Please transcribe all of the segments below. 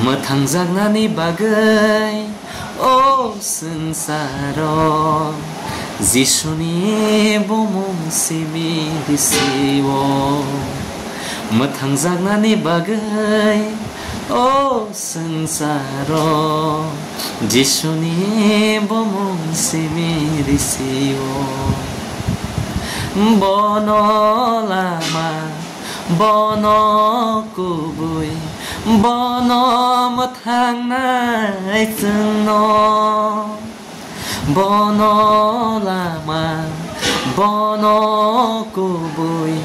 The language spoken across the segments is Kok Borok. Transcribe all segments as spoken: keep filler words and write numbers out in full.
Mwthangjaknani bagwi o swngcharo Jisuni bumung simi bisio. Mwthangjaknani bagwi o swngcharo Jisuni bumung simi risio. Bono lama, bono kubui, bono mwthangnai chwngno. Bono lama, bono kubui,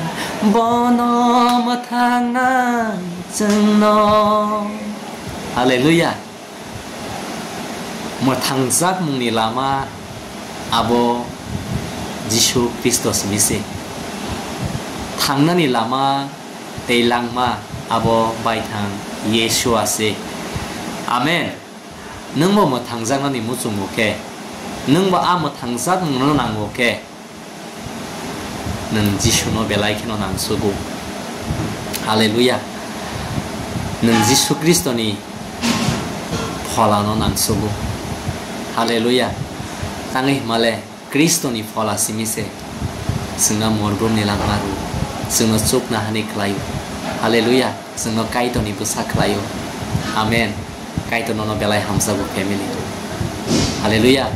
bono mwthangnai chwngno. Hallelujah. Mwthangjakmungni lama abo Jisu Khristo simi se. Thangnani lama tei langma abo baithang Yeshua se. Amen. Nwngbo mwthangjaknani muchungo khe, nwngbo a mwthangjak mungno nango khe, nwng Jisuno belai kheno nangsugo. Hallelujah. Nwng Jisu Khristoni pholano nangsugo. Hallelujah. Tangwi hwnmale Khristoni phola simi se chwngno morgumni langma rw, chwngno chukna hani khlaio. Hallelujah. Chwngno Kaitorni bwsa khlaio. Amen. Kaitor nono belai hamjago family. Hallelujah.